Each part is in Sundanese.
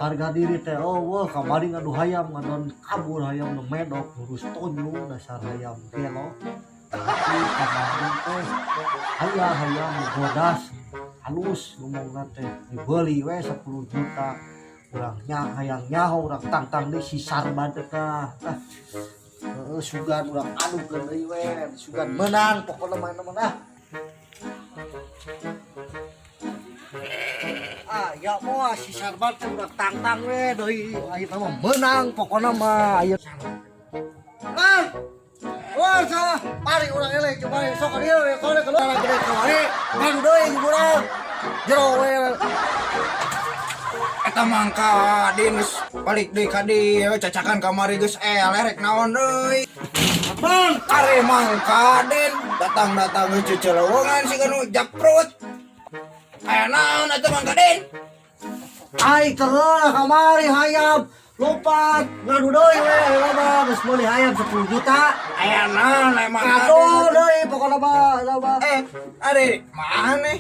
Harga diri teh, oh wah, kamari ngadu hayam, ngadon kabur hayam nu medok lurus tonyo, dasar hayam gelo. Tapi kamari teh aya hayam nu bodas halus ngomongna teh, dibeli we 10 juta. Urang nya hayang nyaho, urang tangtang deui si Sarban teh tah. Ah, heeh, sugan urang adukeun deui we, sugan menang pokona mah mah ah. Ah, ya moal si Sarban teh urang tangtang we deui, ayeuna mah menang pokona mah aya. Ah! Wah, salah. Mari urang eleh coba sok ka dieu we kole keluar gede kamari. Ngadu deui jeung urang. Jero we. Eta mangka din geus balik deui ka dieu, cacakan kamari geus eleh, rek naon deui? Bang, Are mangka din datang-datang geus ceceleungan siga nu japrut. Aya naon atuh, mangka din? Ai terus kamari hayam lompat ngadu deui we, ayeuna mah geus meuli hayam 10 juta. Aya naon emang? Ngadu deui pokona mah eta mah. Eh, are mana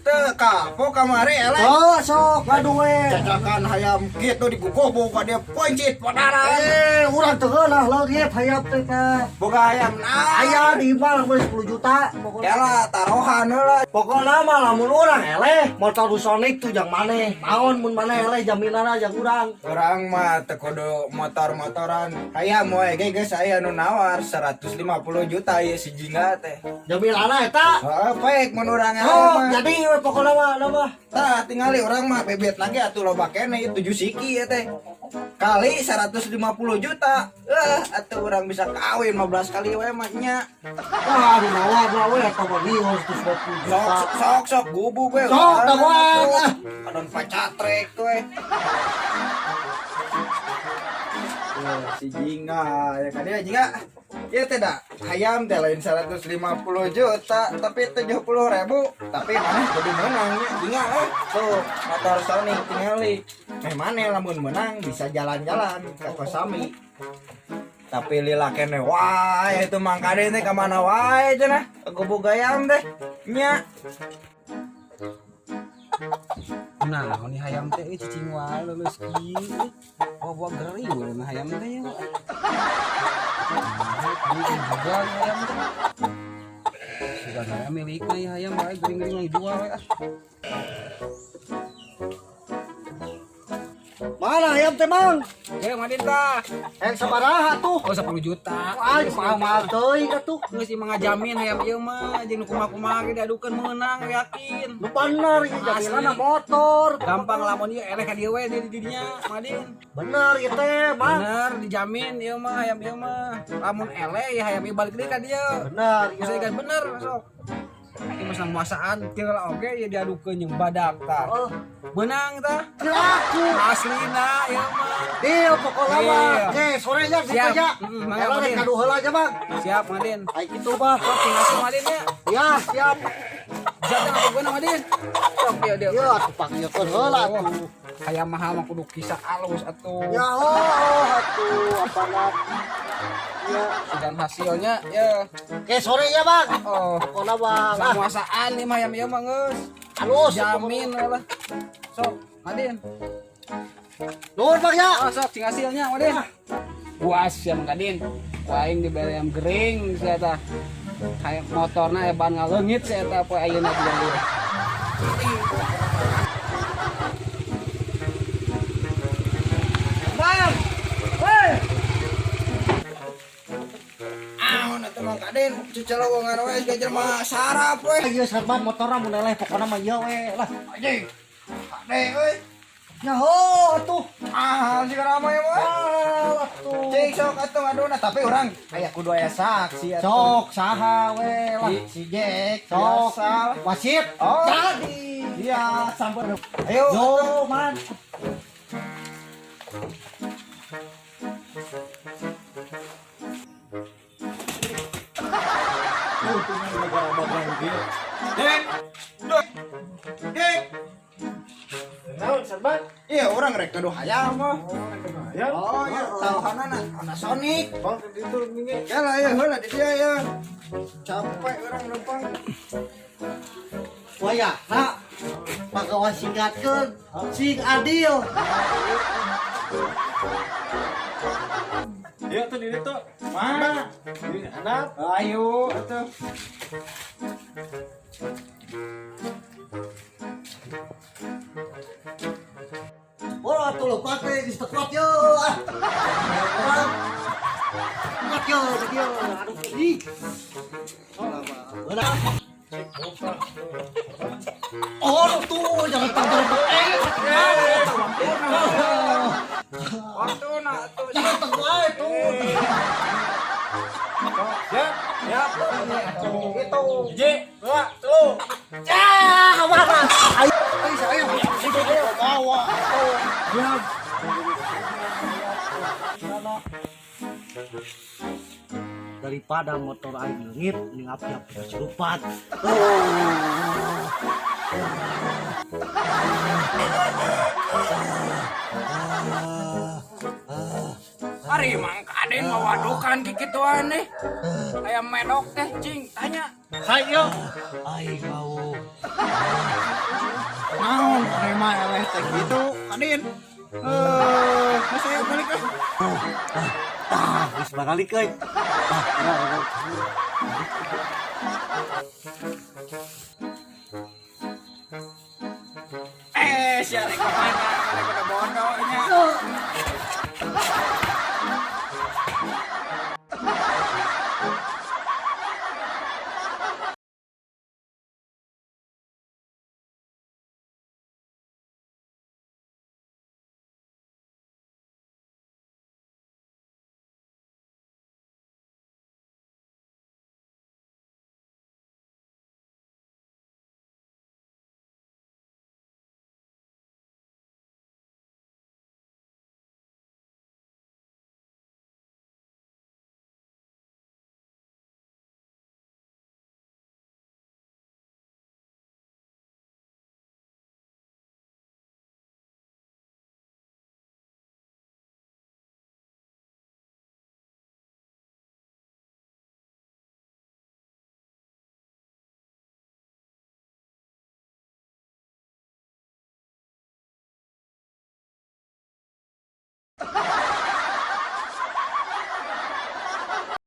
teu kapok kamari eleh? Oh, sok ngadu we. Cacakan hayam kitu digugobok ka dia, poncit padaran. Eh, urang teu geunah leungit hayam teh tah. Boga hayam naon? Aya di imah meuli 10 juta pokona. Kela taruhan heula. Pokona mah lamun urang eleh motor Sonic tuh jang maneh. Naon mun maneh eleh jaminanna jang urang. Urang mah teu kudu motor-motoran. Hayam we ge geus aya nu nawar 150 juta ieu si jingga teh. Jaminanna eta. Heeh, poek mun urang eleh Oh, mah. jadi we pokona mah eta mah. Tah, tingali urang mah bebet lagi atuh loba keneh ieu 7 siki ya teh. Kali 150 juta. Eh, atuh urang bisa kawin 15 kali we mah nya. Wah, aduh nawar lah we eta mah lieur 150 juta. Sok sok sok gubuk we. Sok, dagoan, ah. Adon pacatrek we. Si jingga ya kan ya jingga. Ya tidak, hayam teh lain 150 juta tapi 70 ribu, tapi mana kudu menang nya jingga eh. Tuh motor Sonic tingali eh, mana lamun menang bisa jalan-jalan ke Kosami, tapi lila kene wae itu mangkade teh ka mana wae cenah gubuk hayam teh nya. Nah, ini hayam teh euy cicing wae leuleus kieu. Oh, buah gering we mah hayam teh ya. Ini juga nih hayam teh. Sudah hayam milikna ya, hayam wae gering-gering lagi jual we ah. Mana hayam teh, Mang? Ya, Madin tah. Yang sabaraha tuh? Oh, 10 juta. Ay, mahal teuing atuh. Geus ieu mah ngajamin hayam ieu mah jeung nu kumaha-kumaha ge diadukeun meunang yakin. Nu bener ieu jaminanna motor. Gampang lamun ieu eleh ka dieu we di dinya, Madin. Bener ieu teh, Mang. Bener dijamin ieu mah hayam ieu mah. Lamun eleh ya hayam ieu balik deui ka dieu. Bener Bisa ieu. ikan bener sok. Ini mah muasaan teu oge ya diadukeun jeung badak tah. Oh, Menang tah. laku. Aslina ieu mah. Deal pokoknya mah. Iya. Oke, sorenya gitu Siap. aja. Mangga, Kalau rek Madin. ngadu heula aja, Bang. Siap Madin. Ai kitu mah. Sok tinggal Madin ya. Ya, siap. Siap teh atuh Madin. Sok dia dia. Ya atuh panggilkeun heula atuh. Hayam mahal mah kudu kisah alus atuh. Ya oh atuh apa Ya. Dan hasilnya ya. Oke, sore ya, Bang. Oh, Pokoknya Bang. Ah, muasaan nih mah hayam ieu mah geus. halus. Jamin lah. Sok Madin. Nuhun, Bang ya. Oh, sok cing hasilnya Madin. Puas ya Mang Kadin. Ku aing dibere ayam gering sia tah. Hayam motorna aya ban ngaleungit sia eta poe ayeuna di dieu. Bang. Hei. Naon atuh mangkaden ceceleungan we siga jelema sarap we. Ieu serban motorna mun eleh pokona mah ieu we lah. Anjing. Ade euy. Ya ho atuh. Mahal sih ramai mah. Ah, atuh. Cing sok atuh ngaduna, tapi urang aya kudu aya saksi atuh. Sok saha we lah. Si, si Jack Sok biasa. Wasit. Oh. Jadi. Iya, sampai. Ayo. Yo man. Dek. Dek. Dek. Naon serban? Iya, urang rek gaduh hayam mah. Hayam? Oh, iya, taruhanana Honda Sonic. Bang itu ini. Ya lah ya heula di dia ya. Capek urang lempang. Waya, nah. Pagawa singkatkeun, sing adil. Iya tuh di ditu. Mana? Di handap. Ayo atuh. Oh, atuh lepat teh geus teu kuat ye. Ah. Kurang. Kuat ye, di dieu. Aduh, ih. Beunang. Oh, tuh jangan tanggung. Eh, Waktu nak tuh. jangan tanggung aja tuh. Ya, Ya, itu. hiji, dua, telu. Ya, kemana? Ayo, ayo, ayo, ayo, bawa. Siap. Daripada motor aing leungit, ning api-api kesurupan. Ari Mang Kadin mawadukan kikituan nih. Ayam medok teh cing tanya. Hayo. Aing mau. Naon prema eleh teh gitu, Kadin. Eh, geus ayo balik ah. Tah, geus balik euy. Tah, urang, urang. Eh, siapa kemana? Mana pada bodohnya.